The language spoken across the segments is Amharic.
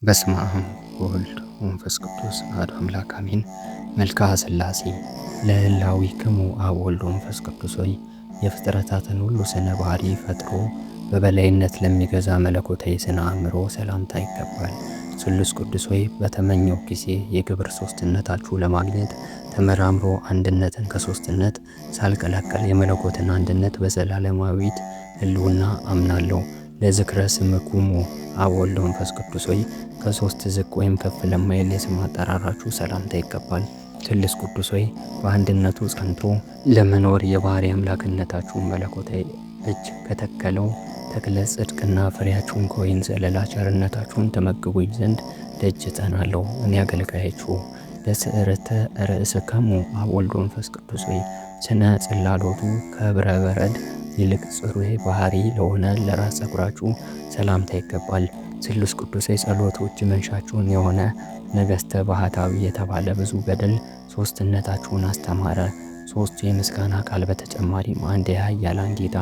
በስመ አብ ወወልድ ወመንፈስ ቅዱስ አሐዱ አምላክ አሜን። መልክዓ ሥላሴ ለህላዊክሙ አብ ወልድ ወመንፈስ ቅዱስ ሆይ፣ የፍጥረታትን ሁሉ ስነ ባህሪ ፈጥሮ በበላይነት ለሚገዛ መለኮታዊ ስነ አእምሮ ሰላምታ ይገባል። ስሉስ ቅዱስ ሆይ፣ በተመኘው ጊዜ የግብር ሶስትነታችሁ ለማግኘት ተመራምሮ አንድነትን ከሶስትነት ሳልቀላቀል የመለኮትን አንድነት በዘላለማዊት ህልውና አምናለሁ። ለዝክረ ስምኩሙ አብ ወልድ ወመንፈስ ቅዱስ ሆይ፣ ከሶስት ዝቅ ወይም ከፍ ለማይል የስም አጠራራችሁ ሰላምታ ይገባል። ስሉስ ቅዱስ ሆይ፣ በአንድነቱ ጸንቶ ለመኖር የባህሪ አምላክነታችሁን መለኮታዊ እጅ ከተከለው ተክለ ጽድቅና ፍሬያችሁን ከወይን ዘለላ ቸርነታችሁን ተመግቡኝ ዘንድ ደጅ እጠናለሁ። እኔ አገልጋያችሁ። ለስዕርተ ርእስክሙ አብ ወልድ ወመንፈስ ቅዱስ ሆይ፣ ስነ ጽላሎቱ ከህብረ በረድ ይልቅ ጽሩይ ባህሪ ለሆነ ለራስ ጸጉራችሁ ሰላምታ ይገባል። ስሉስ ቅዱስ ጸሎቱ እጅ መንሻችሁን የሆነ ነገስተ ባህታዊ የተባለ ብዙ ገድል ሶስትነታችሁን አስተማረ። ሶስቱ የምስጋና ቃል በተጨማሪም አንድ የኃያላን ጌታ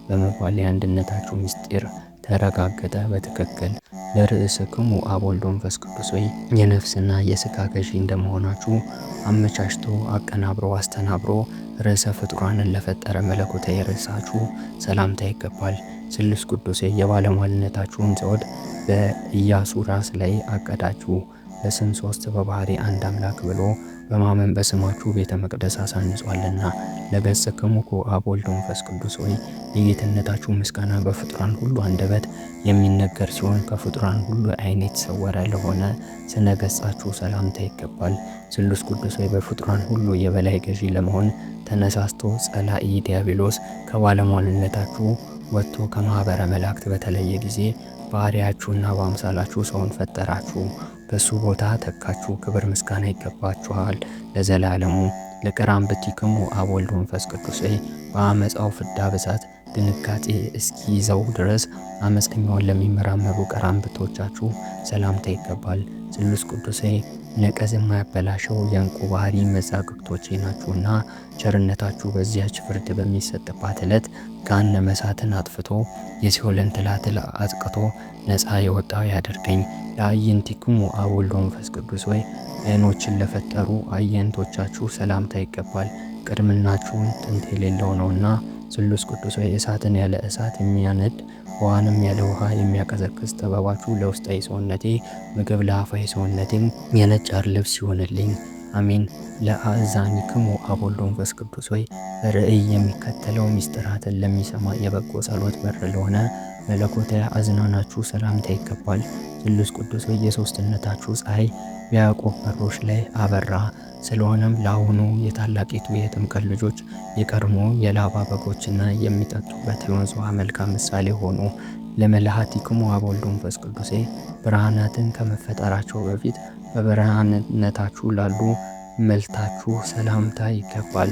በመባል የአንድነታችሁ ምስጢር ተረጋገጠ በትክክል። ለርእስክሙ አብ ወልድ ወመንፈስ ቅዱስ ሆይ፣ የነፍስና የስጋ ገዢ እንደመሆናችሁ አመቻችቶ አቀናብሮ አስተናብሮ ርዕሰ ፍጡራንን ለፈጠረ መለኮታዊ ርዕሳችሁ ሰላምታ ይገባል። ስሉስ ቅዱስ የባለሟልነታችሁን ዘውድ በኢያሱ ራስ ላይ አቀዳችሁ። በስም ሶስት በባህሪ አንድ አምላክ ብሎ በማመን በስማችሁ ቤተ መቅደስ አሳንጿልና። ለገጽክሙ አብ ወልድ ወመንፈስ ቅዱስ ሆይ፣ የጌትነታችሁ ምስጋና በፍጡራን ሁሉ አንደበት የሚነገር ሲሆን ከፍጡራን ሁሉ ዓይን የተሰወረ ለሆነ ስነ ገጻችሁ ሰላምታ ይገባል። ስሉስ ቅዱስ ሆይ፣ በፍጡራን ሁሉ የበላይ ገዢ ለመሆን ተነሳስቶ ጸላኢ ዲያብሎስ ከባለሟልነታችሁ ወጥቶ ከማኅበረ መላእክት በተለየ ጊዜ በአርአያችሁና በአምሳላችሁ ሰውን ፈጠራችሁ፣ በሱ ቦታ ተካችሁ። ክብር ምስጋና ይገባችኋል ለዘላለሙ። ለቀራንብቲክሙ አብ ወልድ ወመንፈስ ቅዱስ ሆይ፣ በአመፃው ፍዳ ብዛት ድንጋጤ እስኪይዘው ድረስ አመፀኛውን ለሚመራመሩ ቀራንብቶቻችሁ ሰላምታ ይገባል። ስሉስ ቅዱስ ሆይ፣ ነቀዝ የማያበላሸው የእንቁ ባህሪ መዛግብቶቼ ናችሁና ቸርነታችሁ በዚያች ፍርድ በሚሰጥባት ዕለት ገሃነመ እሳትን አጥፍቶ የሲኦልን ትላትል አጥቅቶ ነፃ የወጣው ያደርገኝ። ለአዕይንቲክሙ አብ ወልድ ወመንፈስ ቅዱስ ሆይ፣ ዓይኖችን ለፈጠሩ አዕይንቶቻችሁ ሰላምታ ይገባል። ቅድምናችሁን ጥንት የሌለው ነውና። ስሉስ ቅዱስ ሆይ፣ እሳትን ያለ እሳት የሚያነድ ውሃንም ያለ ውሃ የሚያቀዘቅዝ ጥበባችሁ ለውስጣዊ ሰውነቴ ምግብ ለአፋዊ ሰውነቴም የነጭ ሐር ልብስ ይሆንልኝ። አሜን። ለአእዛኒክሙ አብ ወልድ ወመንፈስ ቅዱስ ሆይ፣ በርእይ የሚከተለው ምስጢራትን ለሚሰማ የበጎ ጸሎት በር ለሆነ መለኮታዊ አዝናናችሁ ሰላምታ ይገባል። ስሉስ ቅዱስ ሆይ፣ የሶስትነታችሁ ፀሐይ በያዕቆብ በሮች ላይ አበራ። ስለሆነም ለአሁኑ የታላቂቱ የጥምቀት ልጆች የቀድሞ የላባ በጎችና የሚጠጡበት የወንዝ ውሃ መልካም ምሳሌ ሆኑ። ለመላሃቲክሙ አብ ወልድ ወመንፈስ ቅዱስ ብርሃናትን ከመፈጠራቸው በፊት በብርሃንነታችሁ ላሉ መልታችሁ ሰላምታ ይገባል።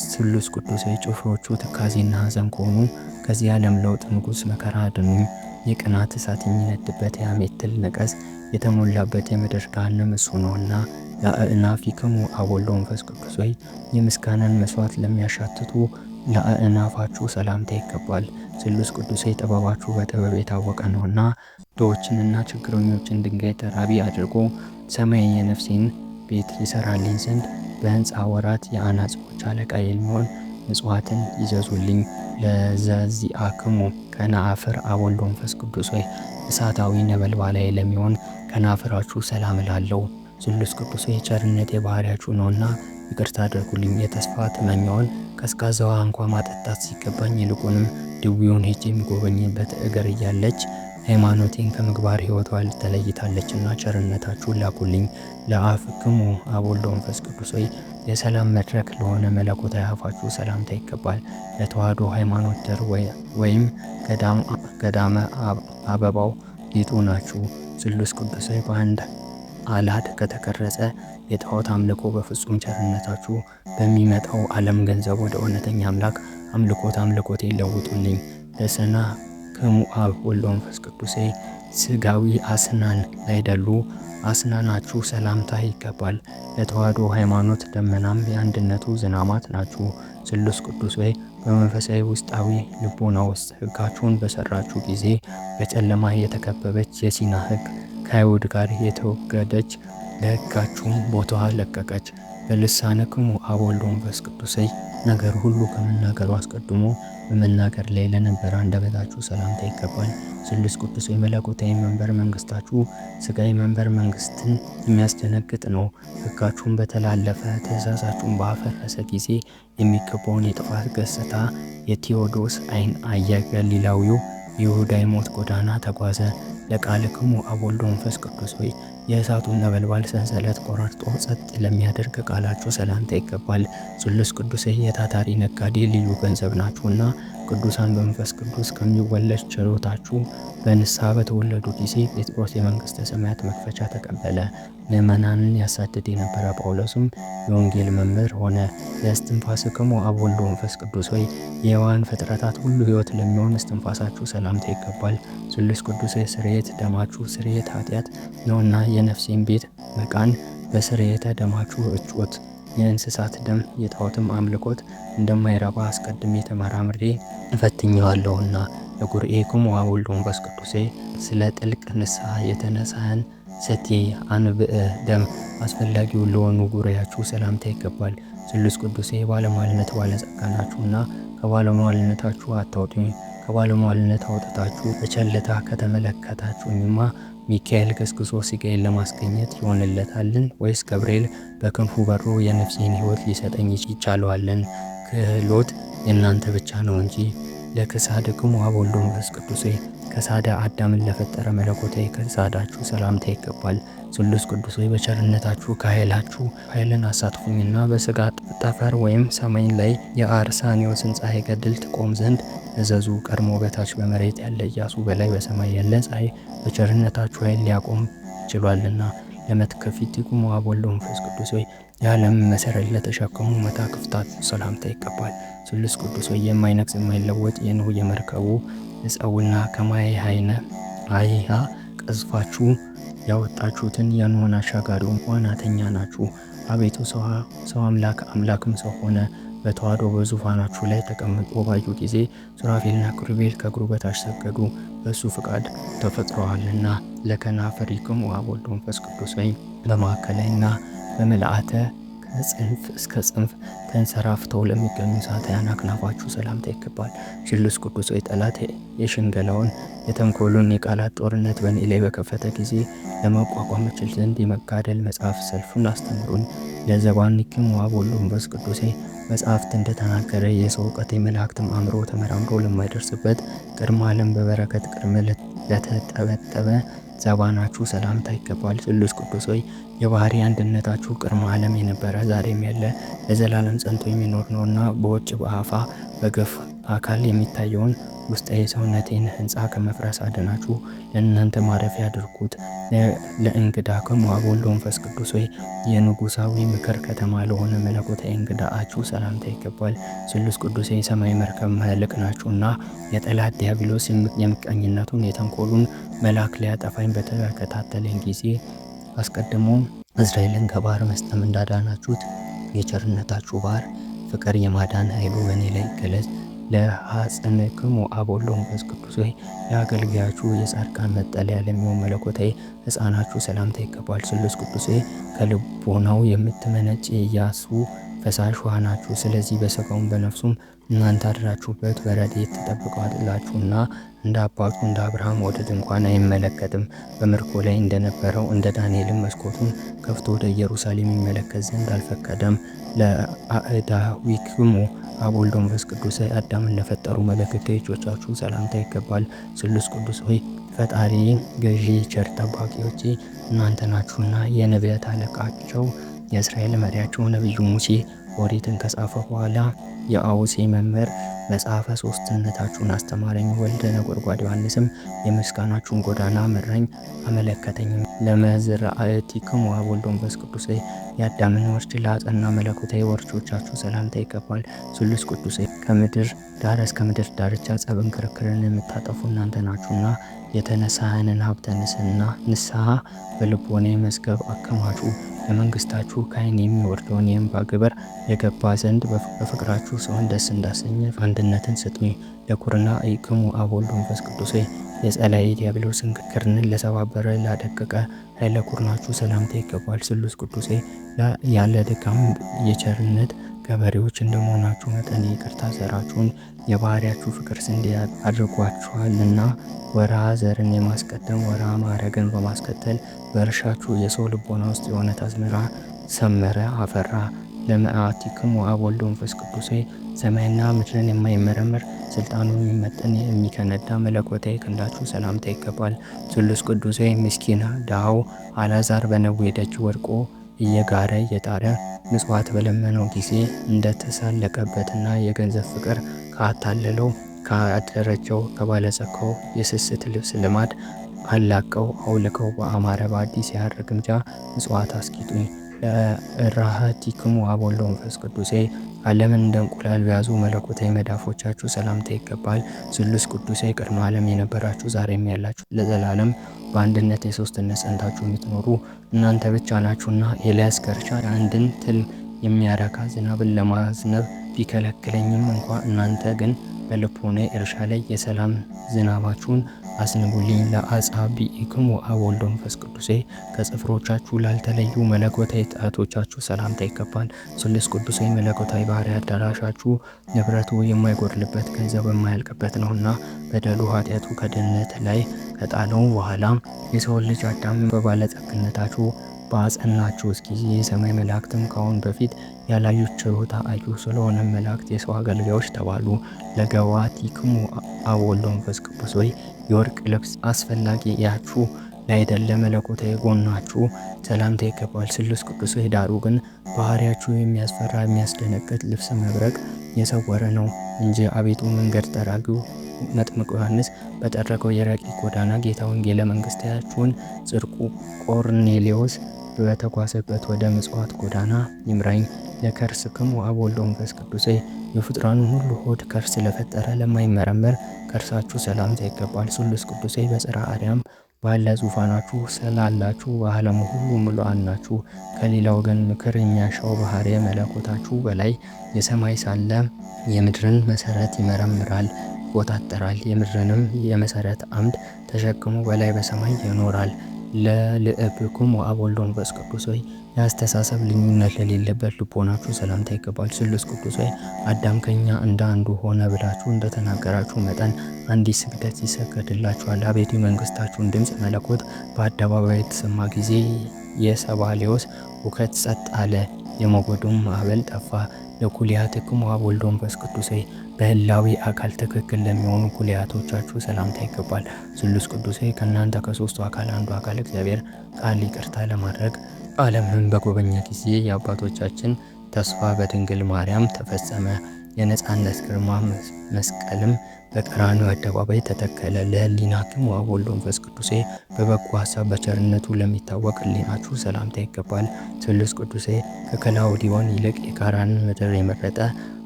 ስሉስ ቅዱስ ጭፍሮቹ ትካዜና ሐዘን ከሆኑ ከዚህ ዓለም ለውጥ ንጉሥ መከራ አድኑኝ። የቅናት እሳት የሚነድበት የሐሜት ትል ነቀዝ የተሞላበት የምድር ገሃነም እሱ ነውና። ለአእናፊክሙ አብ ወልድ ወመንፈስ ቅዱስ ሆይ፣ የምስጋናን መስዋዕት ለሚያሻትቱ ለአእናፋችሁ ሰላምታ ይገባል። ስሉስ ቅዱስ ጥበባችሁ በጥበብ የታወቀ ነውና ድሆችንና ችግረኞችን ድንጋይ ጠራቢ አድርጎ ሰማይ የነፍሴን ቤት ይሰራልኝ ዘንድ በሕንፃ ወራት የአናጺዎች አለቃ የሚሆን ምጽዋትን ይዘዙልኝ። ለዘዚአክሙ ከነአፍር አብ ወልድ ወመንፈስ ቅዱስ ሆይ፣ እሳታዊ ነበልባላይ ለሚሆን ከናፍራችሁ ሰላም እላለሁ። ስሉስ ቅዱስ ሆይ፣ ቸርነት የባህሪያችሁ ነውና ይቅርታ አድርጉልኝ። የተስፋ ጥመኛውን ቀዝቃዛ ውሃ እንኳ ማጠጣት ሲገባኝ ይልቁንም ድውዩን ሄጄ የሚጎበኝበት እግር እያለች ሃይማኖቴን ከምግባር ሕይወቷ ተለይታለችና ቸርነታችሁን ላኩልኝ። ለአፍክሙ አብ ወልድ ወመንፈስ ቅዱስ ሆይ፣ የሰላም መድረክ ለሆነ መለኮታዊ አፋችሁ ሰላምታ ይገባል። ለተዋህዶ ሃይማኖት ደር ወይም ገዳመ አበባው ጌጡ ናችሁ። ስሉስ ቅዱስ ሆይ፣ በአንድ አላድ ከተቀረጸ የጣዖት አምልኮ በፍጹም ቸርነታችሁ በሚመጣው ዓለም ገንዘብ ወደ እውነተኛ አምላክ አምልኮት አምልኮቴ ለውጡልኝ። ለስና ክሙ አብ ወልድ ወመንፈስ ቅዱስ ስጋዊ አስናን ላይደሉ አስናናችሁ ሰላምታ ይገባል። ለተዋህዶ ሃይማኖት ደመናም የአንድነቱ ዝናማት ናችሁ። ስሉስ ቅዱስ ሆይ፣ በመንፈሳዊ ውስጣዊ ልቦና ውስጥ ሕጋችሁን በሰራችሁ ጊዜ በጨለማ የተከበበች የሲና ሕግ ከአይሁድ ጋር የተወገደች ለሕጋችሁም ቦታዋ ለቀቀች። በልሳንክሙ አብ ወልድ ወመንፈስ ቅዱስ ነገር ሁሉ ከመናገሩ አስቀድሞ በመናገር ላይ ለነበረ አንደበታችሁ ሰላምታ ይገባል። ስሉስ ቅዱስ የመለኮታዊ መንበር መንግስታችሁ ስጋዊ መንበር መንግስትን የሚያስደነግጥ ነው። ሕጋችሁን በተላለፈ ትእዛዛችሁን ባፈረሰ ጊዜ የሚገባውን የጥፋት ገጽታ የቴዎዶስ ዓይን አየ። ገሊላዊው ይሁዳ የሞት ጎዳና ተጓዘ። ለቃልክሙ አብ ወልድ ወመንፈስ ቅዱስ ሆይ የእሳቱን ነበልባል ሰንሰለት ቆራርጦ ጸጥ ለሚያደርግ ቃላችሁ ሰላምታ ይገባል። ስሉስ ቅዱስ የታታሪ ነጋዴ ልዩ ገንዘብ ናችሁና ቅዱሳን በመንፈስ ቅዱስ ከሚወለድ ችሎታችሁ በንስሐ በተወለዱ ጊዜ ጴጥሮስ የመንግሥተ ሰማያት መክፈቻ ተቀበለ። ምዕመናንን ያሳድድ የነበረ ጳውሎስም የወንጌል መምህር ሆነ። ለእስትንፋስክሙ አብ ወልድ ወመንፈስ ቅዱስ ሆይ የሕያዋን ፍጥረታት ሁሉ ሕይወት ለሚሆን እስትንፋሳችሁ ሰላምታ ይገባል። ስሉስ ቅዱስ ስርየት ደማችሁ ስርየት ኃጢአት ነውና የነፍሴን ቤት መቃን በስርየተ ደማችሁ እጩት። የእንስሳት ደም የጣዖትም አምልኮት እንደማይረባ አስቀድሜ ተመራምሬ እፈትኘዋለሁና። ለጉርኤክሙ አብ ወልድ ወመንፈስ ቅዱስ ስለ ጥልቅ ንስሐ የተነሳህን ሰቲ አንብእ ደም አስፈላጊው ለሆኑ ጉሬያችሁ ሰላምታ ይገባል። ስሉስ ቅዱስ ባለሟልነት ባለጸጋ ናችሁና ከባለሟልነታችሁ አታውጡኝ። ከባለሟልነት አውጥታችሁ በቸልታ ከተመለከታችሁኝማ ሚካኤል ገስግሶ ሥጋዬን ለማስገኘት ይሆንለታልን? ወይስ ገብርኤል በክንፉ በሮ የነፍሴን ሕይወት ሊሰጠኝ ይቻለዋልን? ክህሎት የእናንተ ብቻ ነው እንጂ። ለክሳድክሙ አብ ወልድ ወመንፈስ ቅዱስ ከሳዳ አዳምን ለፈጠረ መለኮታዊ ከሳዳችሁ ሰላምታ ይገባል። ስሉስ ቅዱስ ሆይ በቸርነታችሁ ከኃይላችሁ ኃይልን አሳትፉኝና በስጋ ጠፈር ወይም ሰማይን ላይ የአርሳኒዮስን ፀሐይ ገድል ትቆም ዘንድ እዘዙ። ቀድሞ በታች በመሬት ያለ ኢያሱ በላይ በሰማይ ያለ ፀሐይ በቸርነታችሁ ኃይል ሊያቆም ችሏልና። ለመትከፊቲክሙ አብ ወልድ ወመንፈስ ቅዱስ ሆይ የዓለም መሰረት ለተሸከሙ መታክፍታችሁ ሰላምታ ይገባል። ስሉስ ቅዱስ ሆይ የማይነቅዝ የማይለወጥ የኖህ የመርከቡ ዕፀውና ከማየ ኃይነ አይሃ ቀዝፋችሁ ያወጣችሁትን የኖህን አሻጋሪውን ዋናተኛ ናችሁ። አቤቱ ሰው አምላክ አምላክም ሰው ሆነ። በተዋሕዶ በዙፋናችሁ ላይ ተቀምጦ ባዩ ጊዜ ሱራፌልና ኪሩቤል ከእግሩ በታች ሰገዱ፣ በእሱ ፍቃድ ተፈጥረዋልና። ለከናፍሪክሙ አብ ወልድ ወመንፈስ ቅዱስ ሆይ በማዕከላዊና በምልአተ ከጽንፍ እስከ ጽንፍ ተንሰራፍተው ለሚገኙ ሳታያን አክናፋችሁ ሰላምታ ይገባል። ስሉስ ቅዱስ ሆይ ጠላት የሽንገላውን የተንኮሉን የቃላት ጦርነት በእኔ ላይ በከፈተ ጊዜ ለመቋቋም እችል ዘንድ የመጋደል መጽሐፍ ሰልፉን አስተምሩን። ለዘባኒክሙ አብ ወልድ ወመንፈስ ቅዱስ መጽሐፍት እንደተናገረ የሰው እውቀት የመላእክትም አእምሮ ተመራምሮ ለማይደርስበት ቅድመ ዓለም በበረከት ቅድመ ለተጠበጠበ ዘባናችሁ ሰላምታ ይገባል። ስሉስ ቅዱስ ሆይ የባህሪ አንድነታችሁ ቅድመ ዓለም የነበረ ዛሬም ያለ ለዘላለም ጸንቶ የሚኖር ነውና በውጭ በአፋ በገፍ አካል የሚታየውን ውስጣዊ ሰውነቴን ሕንፃ ከመፍረስ አድናችሁ ለእናንተ ማረፊያ አድርጉት። ለእንግዳክሙ አብ ወልድ ወመንፈስ ቅዱስ ሆይ የንጉሳዊ ምክር ከተማ ለሆነ መለኮታዊ እንግዳችሁ ሰላምታ ይገባል። ስሉስ ቅዱስ የሰማይ መርከብ መልሕቅ ናችሁና የጠላት ዲያብሎስ የምቀኝነቱን የተንኮሉን መልአክ ሊያጠፋኝ በተከታተለኝ ጊዜ አስቀድሞ እስራኤልን ከባህር መስጠም እንዳዳናችሁት የቸርነታችሁ ባህር ፍቅር የማዳን ኃይሉ በእኔ ላይ ይገለጽ። ለሐጽንክሙ አብ ወልድ ወመንፈስ ቅዱስ ሆይ የአገልጋያችሁ የጻድቃን መጠለያ ለሚሆን መለኮታዊ ሕፃናችሁ ሰላምታ ይገባል። ስሉስ ቅዱስ ሆይ ከልቦናው የምትመነጭ የኢያሱ ፈሳሽ ውሃ ናችሁ። ስለዚህ በሥጋውም በነፍሱም እናንተ አድራችሁበት በረድኤት ትጠብቃላችሁና እንደ አባቱ እንደ አብርሃም ወደ ድንኳን አይመለከትም። በምርኮ ላይ እንደነበረው እንደ ዳንኤልም መስኮቱን ከፍቶ ወደ ኢየሩሳሌም ይመለከት ዘንድ አልፈቀደም። ለአእዳዊክሙ አብ ወልድ ወመንፈስ ቅዱስ አዳምን ለፈጠሩ መለኮታዊ እጆቻችሁ ሰላምታ ይገባል። ስሉስ ቅዱስ ሆይ ፈጣሪ ገዢ ቸር ጠባቂዎቼ እናንተ ናችሁና የነቢያት አለቃቸው የእስራኤል መሪያቸው ነቢዩ ሙሴ ኦሪትን ከጻፈ በኋላ የአውሴ መምህር መጽሐፈ ሶስትነታችሁን አስተማረኝ። ወልደ ነጎድጓድ ዮሐንስም የምስጋናችሁን ጎዳና መራኝ አመለከተኝ። ለመዝራእቲክሙ አብ ወልድ ወመንፈስ ቅዱስ የአዳምን ወርች ለአጸና መለኮታዊ ወርቾቻችሁ ሰላምታ ይገባል። ስሉስ ቅዱስ ከምድር ዳር እስከ ምድር ዳርቻ ጸብን ክርክርን የምታጠፉ እናንተ ናችሁና የተነሳህንን ሀብተ ንስሐ በልቦና መዝገብ አከማቹ። ለመንግስታችሁ ከዓይን የሚወርደውን የእንባ ግብር የገባ ዘንድ በፍቅራችሁ ሰውን ደስ እንዳሰኘ አንድነትን ስጡኝ። ለኩርና ይክሙ አብ ወልድ ወመንፈስ ቅዱስ የጸላኢ ዲያብሎስን ክርንን ለሰባበረ ላደቀቀ ኃይለ ኩርናችሁ ሰላምታ ይገባል። ስሉስ ቅዱሴ ያለ ድካም የቸርነት ገበሬዎች እንደመሆናችሁ መጠን የይቅርታ ዘራችሁን የባህሪያችሁ ፍቅር ስንዴ አድርጓችኋልና ወርሃ ዘርን የማስቀደም ወርሃ ማዕረግን በማስከተል በእርሻችሁ የሰው ልቦና ውስጥ የእውነት አዝመራ ሰመረ አፈራ። ለመዓቲክሙ አብ ወልድ ወመንፈስ ቅዱስ ሰማይና ምድርን የማይመረመር ስልጣኑ የሚመጥን የሚከነዳ መለኮታዊ ክንዳችሁ ሰላምታ ይገባል። ስሉስ ቅዱስ ምስኪና ድሃው አልዓዛር በነዌ ደጅ ወድቆ እየጋረ እየጣረ ምጽዋት በለመነው ጊዜ እንደተሳለቀበትና የገንዘብ ፍቅር ካታለለው ካደረጀው ከባለጸጋው የስስት ልብስ ልማድ አላቀው አውልቀው በአማረ በአዲስ የሐር ግምጃ ምጽዋት አስጊጡኝ። ለራሃቲክሙ አብ ወልድ ወመንፈስ ቅዱሴ ዓለምን እንደ እንቁላል በያዙ መለኮታዊ መዳፎቻችሁ ሰላምታ ይገባል። ስሉስ ቅዱሴ ቅድመ ዓለም የነበራችሁ ዛሬም ያላችሁ ለዘላለም በአንድነት የሶስትነት ጸንታችሁ የምትኖሩ እናንተ ብቻ ናችሁና ኤልያስ ከእርሻ አንድን ትል የሚያረካ ዝናብን ለማዝነብ ቢከለክለኝም እንኳ እናንተ ግን በልቦናዬ እርሻ ላይ የሰላም ዝናባችሁን አዝንቡልኝ። ለአጻብዒክሙ አብ ወልድ ወመንፈስ ቅዱሴ ከጽፍሮቻችሁ ላልተለዩ መለኮታዊ ጣቶቻችሁ ሰላምታ ይገባል። ስሉስ ቅዱሴ መለኮታዊ ባህሪ አዳራሻችሁ ንብረቱ የማይጎድልበት ገንዘብ የማያልቅበት ነውና በደሉ ኃጢአቱ ከድህነት ላይ ከጣለው በኋላ የሰውን ልጅ አዳም በባለጠግነታችሁ በአጸናችሁት ጊዜ የሰማይ መላእክትም ከአሁን በፊት ያላዩት ችሮታ አዩ። ስለሆነ መላእክት የሰው አገልጋዮች ተባሉ። ለገዋቲክሙ አብ ወልድ ወመንፈስ ቅዱስ ሆይ የወርቅ ልብስ አስፈላጊ ያችሁ ላይደለ መለኮታዊ ጎናችሁ ሰላምታ ይገባል። ስሉስ ቅዱስ ሆይ ዳሩ ግን ባህሪያችሁ የሚያስፈራ የሚያስደነግጥ ልብሰ መብረቅ የሰወረ ነው እንጂ አቤቱ መንገድ ጠራጊው መጥምቁ ዮሐንስ በጠረገው የረቂቅ ጎዳና ጌታ ወንጌለ መንግሥታችሁን ጽድቁ ቆርኔሌዎስ በተጓዘበት ወደ ምጽዋት ጎዳና ይምራኝ። ለከርስክሙ አብ ወልድ ወመንፈስ ቅዱስ የፍጥረቱን ሁሉ ሆድ ከርስ ለፈጠረ ለማይመረመር ከርሳችሁ ሰላምታ ይገባል። ስሉስ ቅዱስ በጽርሐ አርያም ባለ ዙፋናችሁ ስላላችሁ በዓለሙ ሁሉ ምሉዓን ናችሁ። ከሌላ ወገን ምክር የሚያሻው ባህርየ መለኮታችሁ በላይ የሰማይ ሳለ የምድርን መሰረት ይመረምራል ይቆጣጠራል። የምድርንም የመሰረት አምድ ተሸክሞ በላይ በሰማይ ይኖራል። ለልዕብኩም ወአብ ወልድ ወመንፈስ ቅዱስ ሆይ የአስተሳሰብ ልዩነት ለሌለበት ልቦናችሁ ሰላምታ ይገባል። ስሉስ ቅዱስ ሆይ አዳም ከኛ እንደ አንዱ ሆነ ብላችሁ እንደተናገራችሁ መጠን አንዲት ስግደት ይሰገድላችኋል። አቤቱ የመንግስታችሁን ድምፅ መለኮት በአደባባይ የተሰማ ጊዜ የሰባሌዎስ ሁከት ጸጥ አለ፣ የሞገዱም ማዕበል ጠፋ። ለኩልያትክሙ አብ ወልድ ወመንፈስ ቅዱስ ሆይ በህላዊ አካል ትክክል ለሚሆኑ ኩልያቶቻችሁ ሰላምታ ይገባል። ስሉስ ቅዱስ ሆይ ከእናንተ ከሶስቱ አካል አንዱ አካል እግዚአብሔር ቃል ይቅርታ ለማድረግ ዓለምን በጎበኘ ጊዜ የአባቶቻችን ተስፋ በድንግል ማርያም ተፈጸመ። የነጻነት ግርማ መስቀልም በቀራንዮ አደባባይ ተተከለ። ለህሊናክሙ አብ ወልድ ወመንፈስ ቅዱስ በበጎ ሀሳብ በቸርነቱ ለሚታወቅ ህሊናችሁ ሰላምታ ይገባል። ስሉስ ቅዱስ ከከላውዲዮን ይልቅ የካራንን ምድር የመረጠ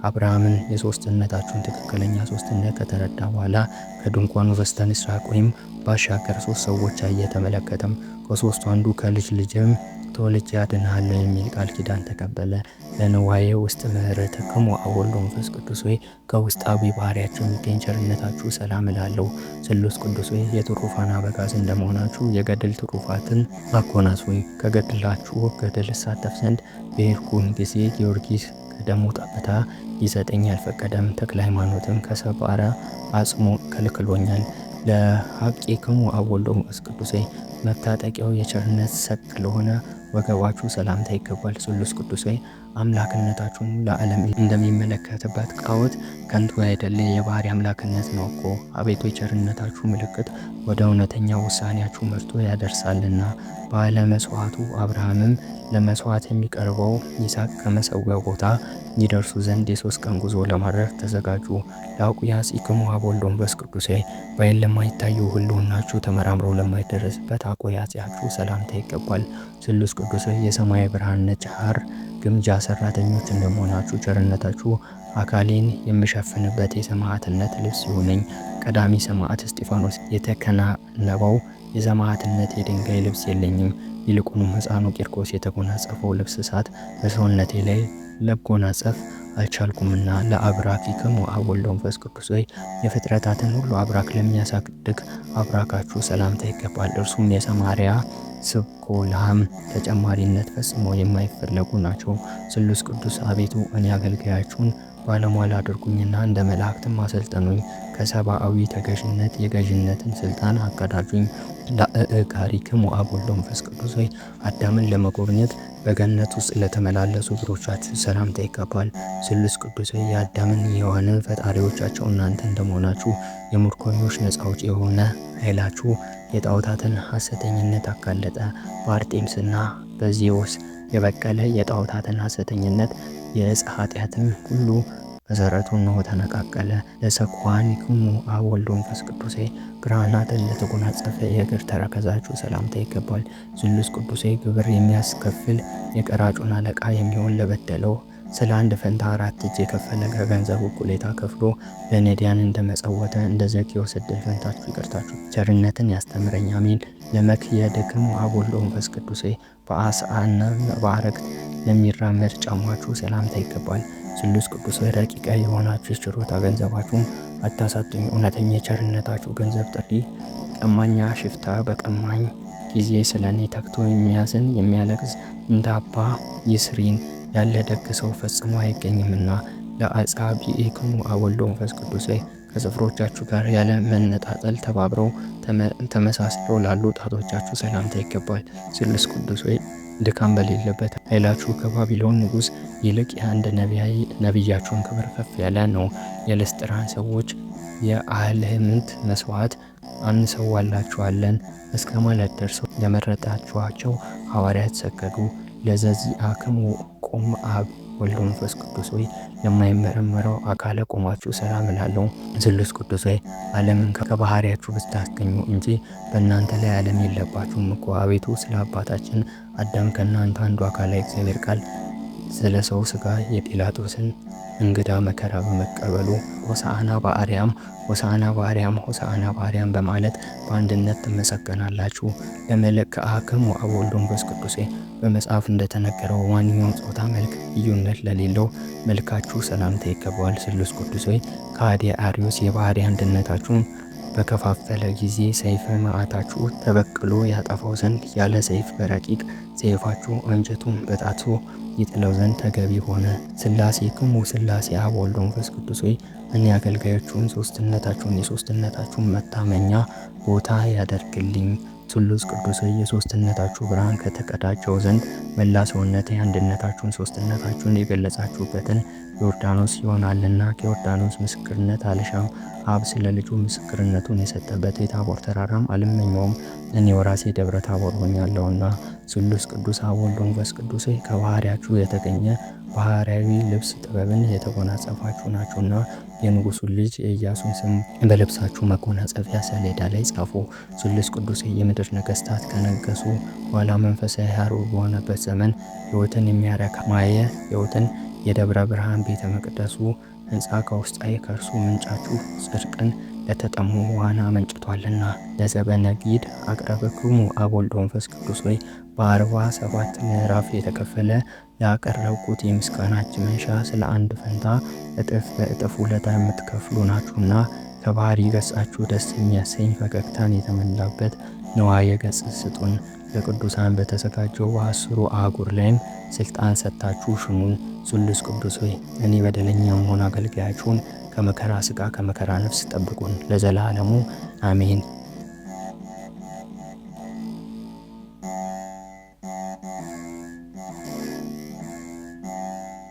አብርሃምን የሶስትነታችሁን ትክክለኛ ሶስትነት ከተረዳ በኋላ ከድንኳኑ በስተ ምስራቅ ወይም ባሻገር ሶስት ሰዎች አየ ተመለከተም። ከሶስቱ አንዱ ከልጅ ልጅም ተወልጄ አድንሃለሁ የሚል ቃል ኪዳን ተቀበለ። ለንዋየ ውስጥ ምሕረትክሙ አብ ወልድ ወመንፈስ ቅዱስ ሆይ ከውስጣዊ ባህሪያችሁ የሚገኝ ቸርነታችሁ ሰላም እላለሁ። ስሉስ ቅዱስ ሆይ የትሩፋን አበጋዝ እንደመሆናችሁ የገድል ትሩፋትን አጎናጽፉኝ። ከገድላችሁ ገድል እሳተፍ ዘንድ በሄድኩኝ ጊዜ ጊዮርጊስ ከደሙ ጠብታ ሊሰጠኝ አልፈቀደም። ተክለ ሃይማኖትም ከሰባራ አጽሙ ከልክሎኛል። ለሐቂክሙ አብ ወልድ ወመንፈስ ቅዱስ መታጠቂያው የቸርነት ሰቅ ለሆነ ወገባችሁ ሰላምታ ይገባል። ስሉስ ቅዱስ ሆይ አምላክነታችሁን ለዓለም እንደሚመለከትበት ጣዖት ከንቱ አይደለ የባህሪ አምላክነት ነው እኮ። አቤቱ የቸርነታችሁ ምልክት ወደ እውነተኛ ውሳኔያችሁ መርቶ ያደርሳልና። ባለ መስዋዕቱ አብርሃምም ለመስዋዕት የሚቀርበው ይስሐቅ ከመሰዊያው ቦታ ይደርሱ ዘንድ የ3 ቀን ጉዞ ለማድረግ ተዘጋጁ። ለአቁያጺክሙ አብ ወልድ ወመንፈስ ቅዱስ በዓይን ለማይታዩ ህልውናችሁ ተመራምሮ ለማይደረስበት አቆያጺያችሁ ሰላምታ ይገባል። ስሉስ ቅዱስ የሰማያዊ ብርሃን ነጭ ሐር ግምጃ ሰራተኞች እንደመሆናችሁ ቸርነታችሁ አካሌን የምሸፍንበት የሰማዕትነት ልብስ ይሁነኝ። ቀዳሚ ሰማዕት እስጢፋኖስ የተከናነበው የሰማዕትነት የድንጋይ ልብስ የለኝም። ይልቁንም ሕፃኑ ቂርቆስ የተጎናጸፈው ልብስ እሳት በሰውነቴ ላይ ለጎናጸፍ አልቻልኩምና። ለአብራኪክሙ አብ ወልድ ወመንፈስ ቅዱስ ሆይ የፍጥረታትን ሁሉ አብራክ ለሚያሳድግ አብራካችሁ ሰላምታ ይገባል። እርሱም የሰማርያ ስብኮልሃም ተጨማሪነት ፈጽሞ የማይፈለጉ ናቸው። ስሉስ ቅዱስ አቤቱ እኔ አገልጋያችሁን ባለሟል አድርጉኝና እንደ መላእክትም አሰልጥኑኝ። ከሰብአዊ ተገዥነት የገዥነትን ስልጣን አቀዳጁኝ። ለእጋሪክሙ አብ ወልድ ወመንፈስ ቅዱስ ሆይ አዳምን ለመጎብኘት በገነት ውስጥ ለተመላለሱ እግሮቻችሁ ሰላምታ ይገባል። ስሉስ ቅዱስ ሆይ የአዳምን የሔዋንን ፈጣሪዎቻቸው እናንተ እንደመሆናችሁ የምርኮኞች ነፃ አውጪ የሆነ ኃይላችሁ የጣዖታትን ሐሰተኝነት አጋለጠ። በአርጤምስና በዜዎስ የበቀለ የጣዖታትን ሐሰተኝነት የዕፀ ኃጢአትም ሁሉ መሰረቱ እነሆ ተነቃቀለ። ለሰኳኒክሙ አብ ወልድ ወመንፈስ ቅዱሴ ብርሃናትን ለተጎናጸፈ የእግር ተረከዛችሁ ሰላምታ ይገባል። ስሉስ ቅዱሴ ግብር የሚያስከፍል የቀራጩን አለቃ የሚሆን ለበደለው ስለ አንድ ፈንታ አራት እጅ የከፈለ ከገንዘቡ እኩሌታ ከፍሎ ለነዳያን እንደመጸወተ እንደ ዘኬዎስ ዕድል ፈንታችሁ ይቅርታችሁ ቸርነትን ያስተምረኝ አሜን። ለመክየድክሙ አብ ወልድ ወመንፈስ ቅዱሴ በአስአና በአረግት ለሚራመድ ጫማችሁ ሰላምታ ይገባል። ስሉስ ቅዱስ ሆይ ረቂቀ የሆናችሁ የችሮታ ገንዘባችሁን አታሳጡኝ። እውነተኛ የቸርነታችሁ ገንዘብ ጥሪ ቀማኛ ሽፍታ በቀማኝ ጊዜ ስለ እኔ ተግቶ የሚያዝን የሚያለቅስ እንደ አባ ይስሪን ያለ ደግ ሰው ፈጽሞ አይገኝምና። ለአጻብዒክሙ አብ ወልድ ወመንፈስ ቅዱስ ከጽፍሮቻችሁ ጋር ያለ መነጣጠል ተባብረው ተመሳስለው ላሉ ጣቶቻችሁ ሰላምታ ይገባል። ስሉስ ቅዱስ ሆይ ድካም በሌለበት ኃይላችሁ ከባቢሎን ንጉሥ ይልቅ የአንድ ነቢያችሁን ክብር ከፍ ያለ ነው። የልስጥራን ሰዎች የአህልምንት መስዋዕት አንሰዋላችኋለን እስከ ማለት ደርሰው ለመረጣችኋቸው ሐዋርያት ሰገዱ። ለዘዚአክሙ ቁም አብ ወልድ መንፈስ ቅዱስ ሆይ የማይመረመረው አካለ ቆማችሁ ሰላም እላለሁ። ስሉስ ቅዱስ ሆይ ዓለምን ከባህሪያችሁ ብታስገኙ እንጂ በእናንተ ላይ ዓለም የለባችሁም እኮ። አቤቱ ስለ አባታችን አዳም ከእናንተ አንዱ አካላዊ እግዚአብሔር ቃል ስለ ሰው ስጋ የጲላጦስን እንግዳ መከራ በመቀበሉ ሆሳዕና በአርያም ሆሳዕና በአርያም ሆሳዕና በአርያም በማለት በአንድነት ትመሰገናላችሁ። ለመልክዓክሙ አብ ወልድ ወመንፈስ ቅዱስ በመጽሐፍ እንደተነገረው ማንኛውም ጾታ መልክ ልዩነት ለሌለው መልካችሁ ሰላምታ ይገባዋል። ስሉስ ቅዱስ ሆይ ከሃዲ አርዮስ የባህሪ አንድነታችሁን በከፋፈለ ጊዜ ሰይፈ መዓታችሁ ተበቅሎ ያጠፋው ዘንድ ያለ ሰይፍ በረቂቅ ሰይፋችሁ አንጀቱን በጣቶ ይጥለው ዘንድ ተገቢ ሆነ። ስላሴ ክሙ ስላሴ አብ ወልድ ወመንፈስ ቅዱስ ሆይ እኔ አገልጋዮቹን ሶስትነታችሁን የሶስትነታችሁን መታመኛ ቦታ ያደርግልኝ። ስሉስ ቅዱስ ሆይ የሶስትነታችሁ ብርሃን ከተቀዳጀው ዘንድ መላ ሰውነቴ አንድነታችሁን ሶስትነታችሁን የገለጻችሁበትን ዮርዳኖስ ይሆናልና ከዮርዳኖስ ምስክርነት አልሻም። አብ ስለ ልጁ ምስክርነቱን የሰጠበት የታቦር ተራራም አልመኘውም። እኔ ወራሴ ደብረ ታቦር ሆኛለሁና። ስሉስ ቅዱስ አብ ወልድ ወመንፈስ ቅዱስ ከባህሪያችሁ የተገኘ ባህርያዊ ልብስ ጥበብን የተጎናጸፋችሁ ናችሁና የንጉሱን ልጅ የኢያሱን ስም በልብሳችሁ መጎናጸፊያ ሰሌዳ ላይ ጻፉ። ስሉስ ቅዱስ የምድር ነገስታት ከነገሱ በኋላ መንፈሳዊ ሐሩር በሆነበት ዘመን ሕይወትን የሚያረካ ማየ ሕይወትን የደብረ ብርሃን ቤተ መቅደሱ ሕንፃ ከውስጣዊ ከእርሱ ምንጫችሁ ጽድቅን ለተጠሙ ዋና መንጭቷልና። ለዘበነ ጊድ አቅረብክሙ አብ ወልድ ወመንፈስ ቅዱስ ሆይ በ47 ምዕራፍ የተከፈለ ያቀረብኩት የምስጋና እጅ መንሻ ስለ አንድ ፈንታ እጥፍ በእጥፍ ውለታ የምትከፍሉ ናችሁና ከባህሪ ገጻችሁ ደስ የሚያሰኝ ፈገግታን የተሞላበት ንዋየ ገጽ ስጡን። ለቅዱሳን በተዘጋጀው በአስሩ አህጉር ላይም ስልጣን ሰጥታችሁ ሽሙን። ስሉስ ቅዱስ ሆይ እኔ በደለኛ መሆን አገልጋያችሁን ከመከራ ስጋ ከመከራ ነፍስ ጠብቁን ለዘላለሙ አሜን።